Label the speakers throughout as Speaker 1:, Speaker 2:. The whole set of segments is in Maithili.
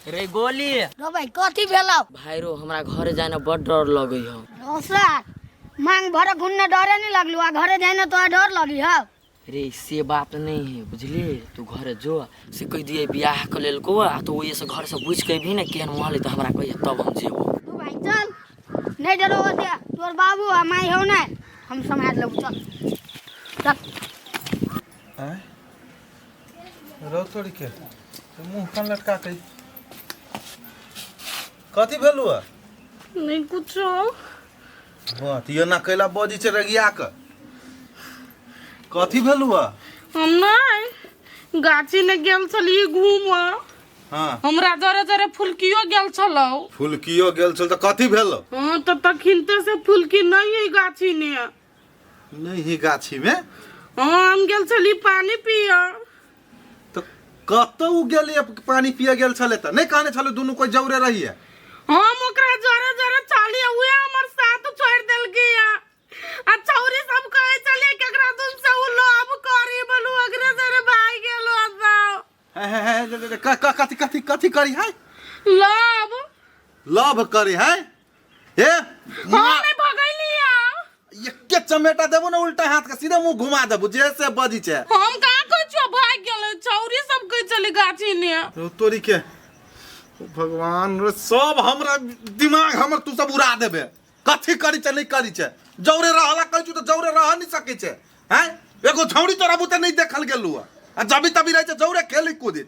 Speaker 1: रे गोली।
Speaker 2: रो भाई कथी भेलौ?
Speaker 1: भाई रो हमरा घरे जाए ना बड़ डर लगै हौ।
Speaker 2: रो सर मांग भर घुनने डरे नहीं लगलू आ घरे जाए ना तो डर लगी हौ।
Speaker 1: रे से बात नहीं है बुझलिए, तू घरे जो से कह दिए बियाह के लेलको आ तो ओए से घर से बुझ के भी ना केहन माहौल है तो हमरा कहिए तब हम जेबो।
Speaker 2: तू भाई चल नहीं डरो होते तोर बाबू आ माई हौ ना हम सम्हार लेबू चल चल।
Speaker 3: आँय रौ तोरी के तो मुँह कान लटका के कथी भेलू है?
Speaker 4: नहीं कुछो।
Speaker 3: बात ये ना कैला बजी छै रगिया के कथी भेलू है?
Speaker 4: हम नहीं गाछी ने गेल छलिए घूम।
Speaker 3: हाँ
Speaker 4: हमरा जरे जरे फुलकियो गेल छलौ।
Speaker 3: फुलकियो गेल छल तऽ कथी भेल?
Speaker 4: हाँ तो तखिनते से फुलकी नहीं है गाछी ने।
Speaker 3: नहीं है गाछी में?
Speaker 4: हाँ हम गेल छली पानी पिय।
Speaker 3: तो कतौ उ गेलिए पानी पिए गेल छले तऽ नहीं कहने छले दुनू कोई जौरे रहिए?
Speaker 4: हम ओकरा जरे जरे चलिए उहे हमर साथ छोड़ देलकी है आ छौरी सब कहे छलिए केकरा तुम से उ लोभ करी बोलू ओकरे जरे भाग गेलो सब।
Speaker 3: हे हे हे कथी कथी कथी करी है?
Speaker 4: लोभ।
Speaker 3: लव करी है? हे
Speaker 4: हम नहीं भगैलिया।
Speaker 3: एके चमेटा देबो ना उल्टा हाथ के सीधे मुंह घुमा देबो जे से बजी छे।
Speaker 4: हम कहाँ कहै छियो भाग गेलै छौरी सब कहै छलै गाछी ने।
Speaker 3: तो तोरी के ओ भगवान रे सब हमरा दिमाग हमर तू सब उड़ा देबे। कथी करी छे नहीं करी छे जौरे रहला कहै छु त जौरे रह नहीं सकै छे हैं? एगो छौरी तोरा बुते नहीं देखल गेलू आ जबी तबी रहे छे जौरे खेली कूदी।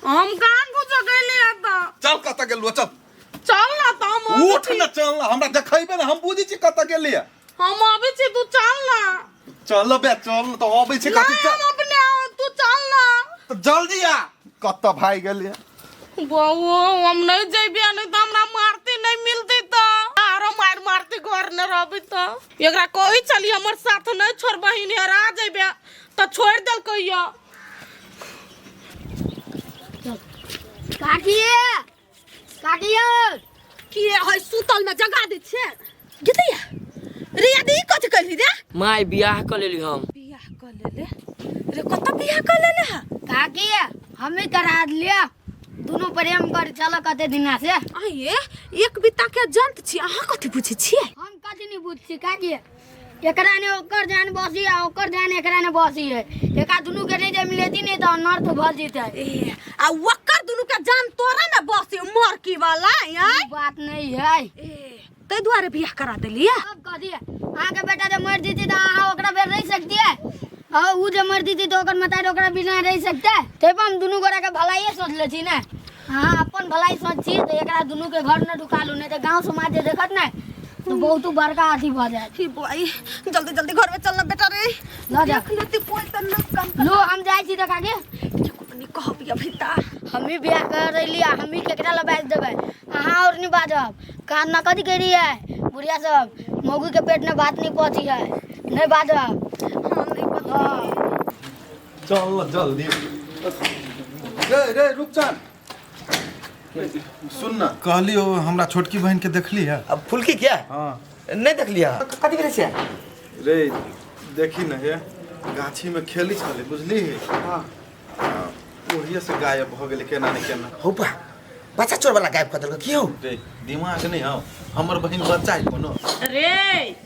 Speaker 4: हम कहाँ कुछो कैलिया त?
Speaker 3: चल कत गेलू चल।
Speaker 4: चल ना त हम अबै
Speaker 3: उठ
Speaker 4: छी।
Speaker 3: ना चल ना हमरा देखैबे ना हम बुझै छी कत गेलिया।
Speaker 4: हम अबै छी तू चल ना।
Speaker 3: चल बे चल त अबै छी कथी
Speaker 4: नहीं,
Speaker 3: चल।
Speaker 4: हम अपने आउ, तू चल ना।
Speaker 3: त जल्दी आ कत भाग गेलिया।
Speaker 4: बउओ हम नहीं जइबे नहीं त हमरा मारते नहीं मिलते त आरो मार मारते घर न रहबे त एकरा कहै छली हमर साथ नहीं छोड़बही हरा जइबे त छोड़ देलकै या।
Speaker 2: काकी काकी
Speaker 5: की है सुतल में जगा दै छियै गिदैया रे याद ई कथि कहली रे?
Speaker 1: माय बियाह क लेली हम।
Speaker 5: बियाह क लेले रे? कत बियाह क लेले है?
Speaker 2: काकी हमें करा लिया दुनू प्रेम कर चल कते दिना से।
Speaker 5: आये एक बिता के जंत छी अहाँ कथि बुझै छियै?
Speaker 2: हम कथि नहीं बुझ छी काकी एकरा ने ओकर जान बसी आ ओकर जान एकरा ने बसी है एकरा दुनू के नहीं जे मिलेती नहीं तो अनर्थ भ जेतै।
Speaker 5: ए आ ओकर दुनू के जान तोरा ने बसी मरकी वाला आय
Speaker 2: बात नहीं है।
Speaker 5: ए तै दुआरे बियाह करा देलियै।
Speaker 2: अब कह दिए अहाँ के बेटा जे मर जेती तो अहाँ ओकरा बेर रह सकती है और उ जे मर जेती तो ओकर मतारी ओकरा बिना रह सकते है। तै पर हम दुनू गोरा के भलाइए सोच ले छी ने अहाँ अपन भलाई सोच छी तो एकरा दुनू के घर न ढुकालू नहीं तो गांव समाज जे देखत ने तो बहुत बड़का अथी भ जायत।
Speaker 5: हे बुआई जल्दी जल्दी घर में चलना बेटा रे।
Speaker 2: ल जा।
Speaker 5: देख लेती कोई त न कम
Speaker 2: लो हम जाय छी त काके।
Speaker 5: नहीं कहब अभी ता।
Speaker 2: हम ही बियाह कर रही आ हम ही केकरा ला बाज देबै अहाँ और नहीं बाजब कान ना कथी कह रही है बुढ़िया सब मौगी के पेट में बात नहीं पहुंची है नहीं बाजब।
Speaker 5: हाँ नहीं पता।
Speaker 2: हाँ।
Speaker 3: चल जल्दी रे रे रुक चल सुन ना कहली ओ हमरा छोटकी बहन के देखली है।
Speaker 6: अब फुलकी क्या?
Speaker 3: हाँ।
Speaker 6: नहीं देखलिया कथी भेलै से?
Speaker 3: रे देखी न हे गाछी में खेली छलै बुझली?
Speaker 6: हाँ।
Speaker 3: ओहिए से गायब भ गेलै केना ने केना।
Speaker 6: हौ बा बच्चा चोर वाला गायब कऽ देलकै की हौ?
Speaker 3: रे दिमाग नहीं हौ हमर बहिन बच्चा है कोनो।
Speaker 4: रे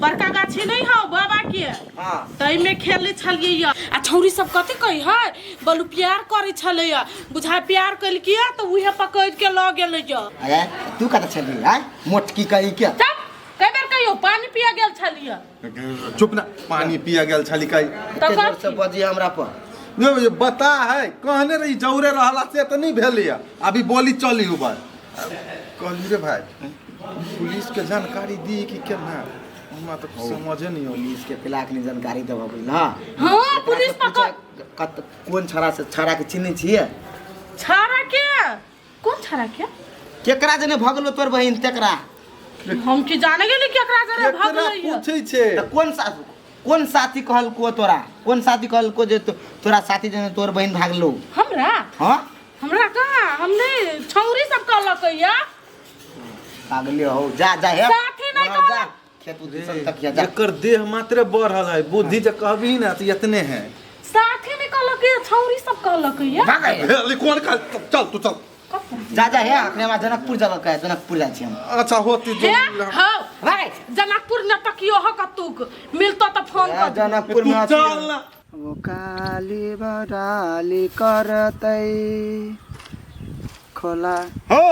Speaker 4: बड़का गाछी नहीं हौ बाबा के।
Speaker 6: हाँ।
Speaker 4: तै में खेले छलियै या आ छौरी सब कथी कहै है बलु प्यार करै छलै या बुझाय प्यार केलकै या तऽ उहे पकड़ के लऽ गेलै या।
Speaker 6: अरे तू कतऽ छली आय मोटकी कही के?
Speaker 4: चुप कई बेर कहियो पानी पिया गेल छलियै।
Speaker 3: चुप ना पानी पिया गेल छली कही।
Speaker 4: तऽ
Speaker 6: एते जोर से
Speaker 4: कथी?
Speaker 6: बजी हमरा पर।
Speaker 3: यो, ये बता है कहने रही जौरे रहला से तऽ नहीं भेल या अभी बोली चली उबर। कहली रे भाई पुलिस के जानकारी दी कि केना हमरा तऽ समझे नहीं आबै।
Speaker 6: पुलिस के पिला के जानकारी देबऽ बुझल?
Speaker 4: हाँ,
Speaker 6: एकरा
Speaker 4: पुलिस
Speaker 6: के पूछा,
Speaker 4: पकड़।
Speaker 6: कत कोन छड़ा से छड़ा के चिन्है छियै?
Speaker 4: छड़ा के? कोन छड़ा के?
Speaker 6: केकरा जने भगलो तोर बहिन तेकरा?
Speaker 4: हम की जाने गेली केकरा जने
Speaker 3: केकरा
Speaker 4: भगलै या?
Speaker 3: पूछै छै?
Speaker 6: तऽ कोन साथी कहलको तोरा? कोन साथी कहलको जे तोरा साथी जने तोर बहिन भागलो?
Speaker 4: हमरा?
Speaker 6: हाँ?
Speaker 4: हमरा कहाँ? हम नहीं छौरी सब कहलकै या।
Speaker 6: पागले हो जा जा हे।
Speaker 4: साथी नहीं
Speaker 6: वहाँ जा,
Speaker 4: कहलक।
Speaker 6: खेत उत सब तक जा।
Speaker 3: एकर देह मात्रे बढ़ल है बुद्धि जे कहबी ना तऽ एतने है।
Speaker 4: साथी नहीं कहलक या छौरी सब कहलक या।
Speaker 6: भागै।
Speaker 3: हे, अली, कोन कह चल तू चल।
Speaker 6: जा जा हे अखने हमरा जनकपुर जगह के जनकपुर जाइ छी हम।
Speaker 3: अच्छा होती जो
Speaker 4: हे हौ जनकपुर न तकियो ह कतुक मिलतो त फोन कर
Speaker 6: जनकपुर
Speaker 3: तू
Speaker 6: में
Speaker 3: चल ना।
Speaker 7: वो काली बराली करतै खोला।
Speaker 8: हो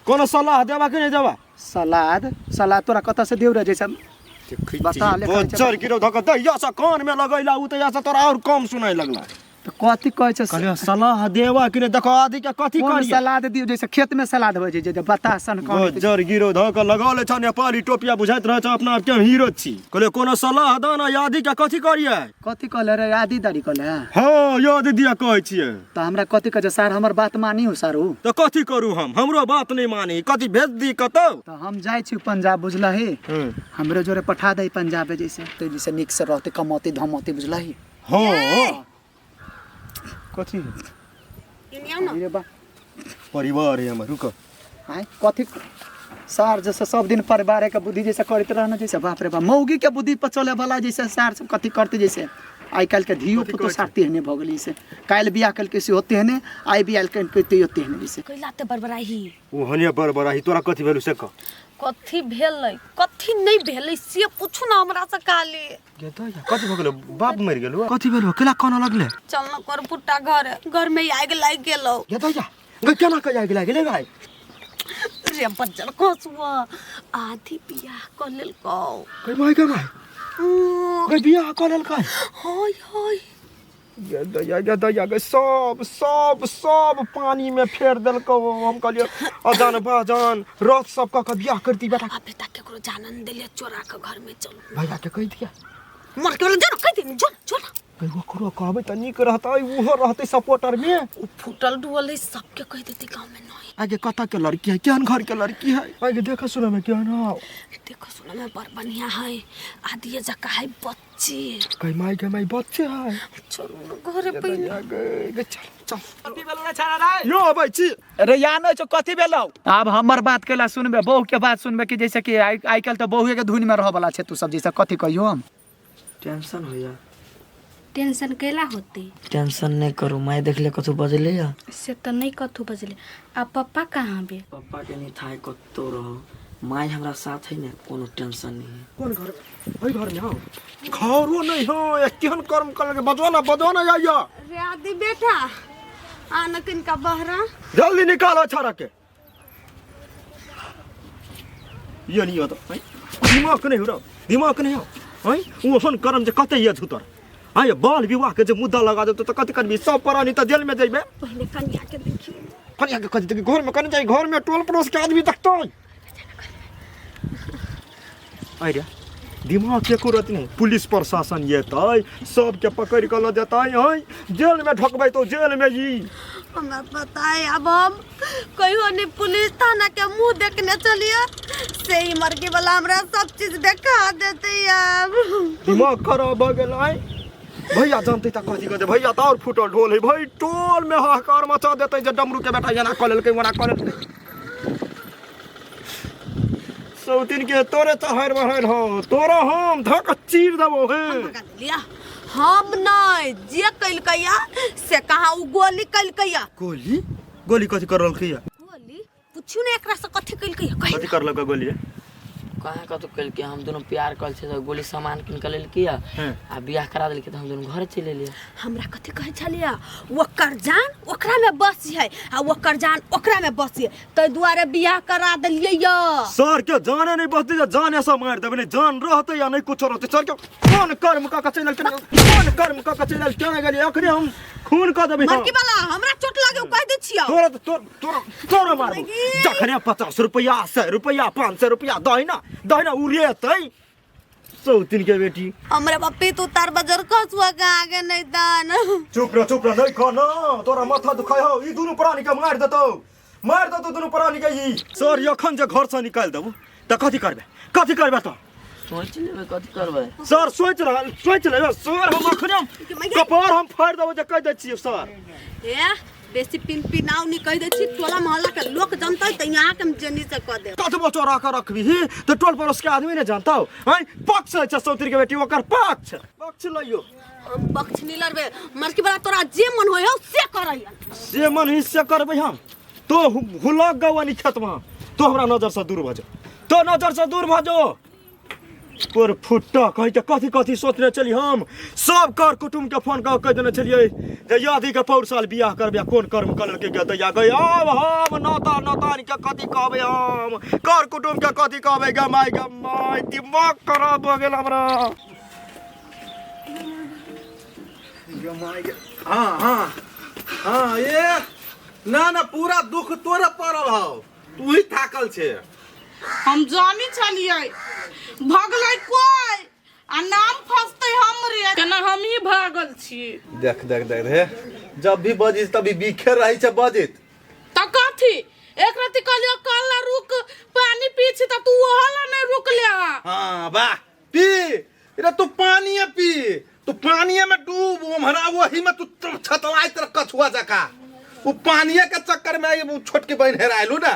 Speaker 8: कोनो सलाह देबा कि नहि देबा?
Speaker 7: सलाद सलाद तोरा कतऽ से देउ रे जैसे बता ले खाइ छै।
Speaker 8: बज्जर गिरौ धक दैया से कान में लगैला उ तैया से तोरा और कम सुनाइ लगला।
Speaker 7: तऽ कथी कहै छै?
Speaker 8: कहलियै सलाह देबा कि नहि? देखो आदि के कथी
Speaker 7: कोन
Speaker 8: करियै?
Speaker 7: सलाद दियौ जैसे खेत में सलाद होइ छै जे बता सन कौन हेतै?
Speaker 8: बज्जर गिरौ धक लगौले छ नेपाली टोपिया बुझाइत रहै छ अपना आपके हम हीरो छी। कहलियै कोनो सलाह द ना यादी के कथी करियै?
Speaker 7: कथी कहले रे? आदि दादी कहले?
Speaker 8: हँ याद दिया कहै छियै।
Speaker 7: तऽ हमरा कथी कहै छै सार? हमर बात मानी हो सारू।
Speaker 8: तऽ कथी करू हम? हमरो बात नहि मानी, कथी भेज दी कतौ?
Speaker 7: तऽ हम जाइ छी पंजाब बुझलही, हमरे जोरे पठा दे पंजाब जैसे तऽ जैसे नीक से रहते कमौती धमौती बुझलही।
Speaker 8: हँ कथी
Speaker 7: अरे बा
Speaker 8: परिवार है हमर, रुक।
Speaker 7: आँय कथी सार जैसे सब दिन परिवार के बुद्धि जैसे करैत रहना जैसे बाप रे बाप मौगी के बुद्धि पर चले वाला जैसे सार सब कथी करते जैसे आइ काल्हि के धियो पुतो सार तेहने भऽ गेलै जैसे काल्हि बियाह केलकै से तेहने, आइ बियाह केलकै तैयो तेहने जैसे।
Speaker 5: कैला ते बड़बड़ाही?
Speaker 8: ओहने बड़बड़ाही तोरा कथी भेलौ से कह।
Speaker 5: कथी भेलै कथी नहीं भेलै से पूछू ना हमरा से काली।
Speaker 8: कथी भऽ गेलौ? बाप मरि गेलौ? कथी भेलौ? केला कानऽ लगले?
Speaker 5: चल न कर पुट्टा घर घर में आगि लागि गेलौ।
Speaker 8: गे दैया गे केना के आगि लागि गेलै भाइ?
Speaker 5: रे बज्जर कसुआ आधी बियाह कऽ लेलकौ।
Speaker 8: गे माय गे माय गे बियाह कऽ लेलकै?
Speaker 5: हाय हाय
Speaker 8: गे दैया गे दैया गे सब सब सब पानी में फेर देलकौ। हम कहलियै अजान बाजान रथ सब कऽ के बियाह करती बेटा।
Speaker 5: आ बेटा केकरो जानन देले चोरा के घर में चल।
Speaker 8: भैया के कहि दिया
Speaker 5: मर के जान कहि दे जो जो ना।
Speaker 8: ओकरो कहबै तऽ नीक रहतै, ओहो रहतै सपोर्टर में।
Speaker 5: उ फूटल डुअल है सबके कहि देते गांव में नहीं।
Speaker 8: आगे कतऽ के लड़की है, केहन घर के लड़की है? आगे देखा सुना में केहन हौ?
Speaker 5: देखो सुना में बड़ बढ़िया है, आदिये जका है बच्चे।
Speaker 8: कई माई के माई बच्चे है।
Speaker 5: चलू न घरे पहिले।
Speaker 8: गे गे चल चल।
Speaker 7: कथी भेलौ रे छाड़ा रे?
Speaker 8: यो अबै छी।
Speaker 7: रे या नहि छौ कथी भेलौ? आब हमर बात कैला सुनबे, बहू के बात सुनबे कि जैसे कि आइ काल्हि तऽ बहुए के धुन में रहऽ वाला छै तू सब जैसे कथी कहियो हम?
Speaker 1: टेंशन होइया।
Speaker 9: टेंशन कैला होते?
Speaker 1: टेंशन नहीं करू, माय देखले कथू बजले या?
Speaker 9: से तो नहीं कथू बजले। आ पप्पा कहाँ बे?
Speaker 1: पप्पा के नहीं था कतो रहो, माय हमरा साथ है ने, कोनो टेंशन नहीं है।
Speaker 8: कोन घर? ओइ घर में हौ घरो नहीं हौ, केहन कर्म कर लगे? बजो ना बजो ना आइया।
Speaker 5: रे आदि बेटा आ न किनका बहरा
Speaker 8: जल्दी निकालो छाड़ा के। ये नहीं होता दिमाग नहीं हो रहा, दिमाग नहीं हो ओहन कर्म जे कते ये झुतर आय बाल विवाह के जे मुद्दा लगा देतो त कते करबी? सब प्राणी त जेल में जइबे।
Speaker 5: पहिले कन्या के देखी।
Speaker 8: कन्या के कथी देखी? घर में कने जाई, घर में टोल पड़ोस के आदमी देखतै। अरे दिमाग के एको रत्ती नहीं। पुलिस प्रशासन येतै सबके पकड़ के ल जेतै, हय जेल में ढकबै तो जेल में ई।
Speaker 5: हमरा पता है अब हम कहियो नहीं पुलिस थाना के मुंह देखने चलिए से ही मर्गी वाला हमरा सब चीज देखा देते अब।
Speaker 8: दिमाग खराब भ गेल है। भैया जानते त कथी कहते? भैया त और फूटल ढोल है भाई, टोल में हाहाकार मचा देते जे डमरू के बेटा एना कऽ लेलकै ओना कऽ लेलकै। सौतिन के तोरे चढ़ायल बढ़ायल हो, तोरा हम धक चीर देबो हे।
Speaker 5: लिया हम नहीं जे कइलकैया से कहाँ उ गोली कइलकैया।
Speaker 8: गोली? गोली कथी कर रहलकैया?
Speaker 5: गोली पूछू ने एकरा से कथी कइलकैया? कहि
Speaker 8: कथी करलकै गोली?
Speaker 1: कहाँ कतौ कइलकै? हम दोनों प्यार कल छे तऽ गोली सामान किन के लेलकै आ बियाह करा देलकै तऽ हम दोनों घर चलि एलियै।
Speaker 5: हमरा कथी कहै छलियै? ओकर जान ओकरा में बसी है आ ओकर जान ओकरा में बसी है, ताहि दुआरे बियाह करा देलियै य।
Speaker 8: सर के जाने नहीं बसते जे जाने से मारि देबै, नहीं जान रहतै या नहीं कुछो रहतै। सर के कोन कर्म कऽ के चलि एलकै, कोन कर्म कऽ के चलि एलकै, केना गेलियै? अखने हम खून कऽ देबै।
Speaker 5: मरकी वाला हमरा चोट लागे कहि दै छियौ।
Speaker 8: तोरा तोरा तोरा तोरा मारबो जखने 50 रुपया 100 रुपया 500 रुपया दहिना दहिना उड़ेतै सौतिन के बेटी।
Speaker 5: हमरा पप्पी तू तार बजर खसुआ के आगे नहीं दान।
Speaker 8: चुप रह चुप रह, नहीं खा ना तोरा माथा दुखाय हो। ई दुनू प्राणी के मारि देतौ, मारि देतौ दुनू प्राणी के ई। सर एखन जे घर से निकालि देबौ त कथी करबे? कथी करबे त?
Speaker 1: सोच लेबै कथी करबै।
Speaker 8: सर सोच रहल सोच लेबै सर, हम अखने कपार हम फाड़ि देबौ जे कहि दै छियै सर।
Speaker 5: ए बेसी पिन पिनाउ नहीं कहि दै छी, टोला मोहल्ला के लोक जनतै त यहाँ के हम जेनी से कह देब।
Speaker 8: कतबो चोरा के रखबिही त टोल पड़ोस के आदमी नहीं जानतौ। हैं पक्ष छै सौतिन के बेटी, ओकर पक्ष पक्ष लइयो।
Speaker 5: हम पक्ष नहीं लड़बे मरकी वाला, तोरा जे मन होय हो से करैया।
Speaker 8: से मन ही से करबै हम। तो हुलक गवनी खेतमा तो हमरा नजर से दूर भ जो, तो नजर से दूर भ जो। तोर फुट्टा कहि के कथी कथी सोचने छली हम, सब कर कुटुम्ब के फोन कऽ कहि देने छलियै जे यादी के पौर साल बियाह करबै, कोन कर्म कऽ लेलकै गे दैया गै। आब हम नौता नौतान के कथी कहबै, हम कर कुटुम्ब के कथी कहबै गे माय गे माय, दिमाग खराब भऽ गेल हमरा।
Speaker 3: हाँ हाँ हाँ, ये ना ना पूरा दुख तोरे पड़ल हौ, तू ही थाकल छे।
Speaker 4: हम जानी छलियै भगलै कोई आ नाम फसतै हमरे, केना हम ही भागल छी।
Speaker 3: देख देख देख रे, जब भी बजिस तभी बिखेर रही छे बजित।
Speaker 4: त कथी एक रति कहलियो कल ला रुक पानी पी छी त तू ओहो ला नहीं रुकले।
Speaker 3: हाँ वाह पी रे, तू पानी पी, तू पानी में डूब, ओम्हरा वही में तू छतलाइत रह कछुआ जका। वो पानी के चक्कर में आई छोटकी बहन हेरायलू ना,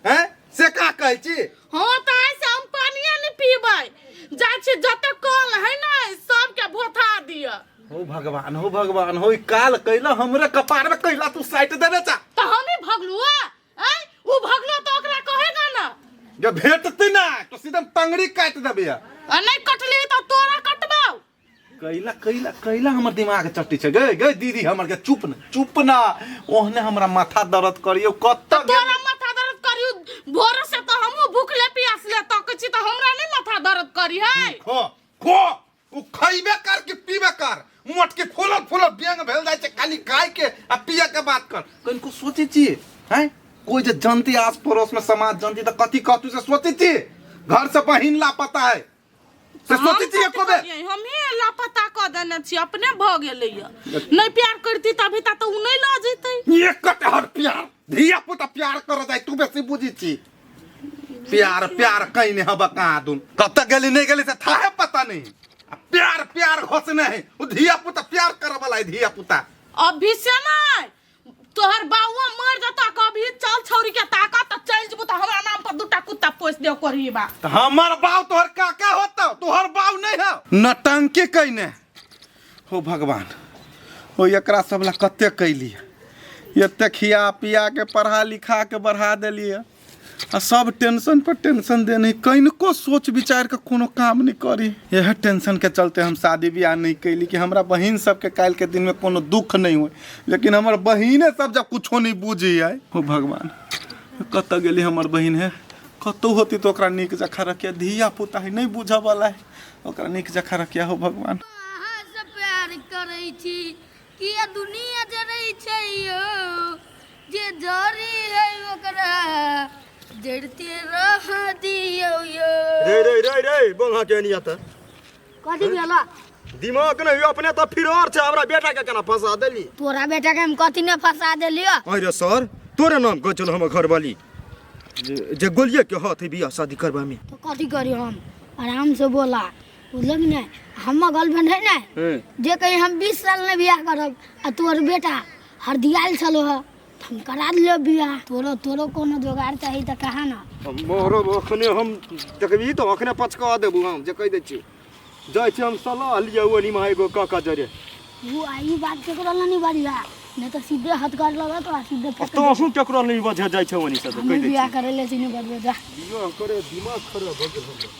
Speaker 3: हैं से का कहै छी?
Speaker 4: हाँ त आइ से हम पानिये नहीं पीबै, जाइ छी जते कल है ना सबके भोथा दिअ।
Speaker 3: हो भगवान, हो भगवान, हो ई काल कैला हमरे कपार में कैला तू साइट देने चा।
Speaker 4: त हम ही भगलू ऐ, उ भगलो त ओकरा कहेगा ना।
Speaker 3: जब भेटती ना तो सीधा टंगड़ी काट देबे।
Speaker 4: आ नहीं कटली त तोरा कटबाउ।
Speaker 3: कैला कैला कैला हमर दिमाग चट्टी छै गई गई दीदी हमर के चुप न चुप ना, ओहने हमरा माथा दर्द करियो कत
Speaker 4: तोरा माथा दर्द करियो भोर से त हमहु भूखले प्यासले तकै छी त हमरा नहीं माथा दर्द करी है।
Speaker 3: खो खो उ खइबे कर कि पीबे कर, मोट के फूलल फूलल बेंग भेल जाइ छै खाली खाय के आ पिए के बात कर। कनिको सोचै छी हैं कोई जे जनती आस पड़ोस में समाज जनती त कथी कहतु से सोचै छी? घर से बहिन लापता है से सोचै छी एको बेर?
Speaker 4: हम ही लापता क देने छी, अपने भ गेलै नहीं प्यार करती तभी ता त उ नहीं ल जैतै।
Speaker 3: एक कटहर प्यार धिया पुता प्यार कर जाय तू बेसी बुझी छी। प्यार प्यार कहीं नहीं हबा कहाँ दून कब तक गेली नहीं गेली से थाहे पता नहीं। आ प्यार प्यार घोसने है उ धिया पुता प्यार करे वाला है धिया पुता।
Speaker 4: अभी से नहीं तोहर बाबुआ मर जता कभी चल छौरी के ताकत त चल जबू त हमरा नाम पर दूटा कुत्ता पोस देव करही बा।
Speaker 3: त हमर बाऊ तोहर काका होता, तोहर बाऊ नहीं है नटंकी कइने। हो भगवान, हो एकरा सब ला कते कैली, एते खिया पिया के पढ़ा लिखा के बढ़ा देलिए आ सब टेंशन पर टेंशन देने, कनिको सोच विचार के कोनो काम नहीं करी। यह टेंशन के चलते हम शादी ब्याह नहीं कैली कि हमरा बहिन सबके काल्हि के दिन में कोनो दुख नहीं हो, लेकिन हमर बहिने सब जब कुछो नहीं बुझी है। हो भगवान, कतऽ गेली हमर बहिन है? कतौ होती तो ओकरा नीक जखा रखिया, धिया पुता है नहीं बुझऽ वाला है, ओकरा नीक जखा रखिया। हो भगवान,
Speaker 2: अहाँ से प्यार करै छी किया दुनिया जरै छै यौ, जे जरी है ओकरा जरते रह दियौ यौ।
Speaker 8: रे रे रे रे बंगा के नहीं आता
Speaker 2: कथी भेला?
Speaker 8: दिमाग नहीं अपने तो फिर और छै, हमरा बेटा के केना फंसा देली?
Speaker 2: तोरा बेटा के हम कथी ने फंसा देलियो?
Speaker 8: अरे सर तोरे नाम कहै छल हमर घरवाली जे गोलिये के हाथ है बियाह शादी करबा में।
Speaker 2: तो कथी करी हम? आराम से बोला, बुझलक नहीं? हमर गर्लफ्रेंड है ने जे कहीं हम 20 साल ने बियाह करब आ तोर बेटा हरदियाल छलो है हम करा दिलो बियाह। तोरो तोरो कोनो जोगाड़ चाही त कहा ना।
Speaker 8: मोरो अखने हम देखबी तो अखने पचका देबू हम जे कहि दै छी। जाइ छी हम सलाह लिअ ओनी में एगो काका जरे।
Speaker 2: वो आई बात केकरो ला नहीं बाजिया, नहीं तो सीधे हथ कर लगा तो सीधे फेंक
Speaker 8: तो अहूँ केकरो नहीं बजे जाइ छै ओनी से
Speaker 2: हम
Speaker 8: कहि दै
Speaker 2: बियाह
Speaker 8: छी।
Speaker 2: करे ले छी नहीं बजबे जा।
Speaker 8: बियाह करे दिमाग खराब भऽ गेल हमर।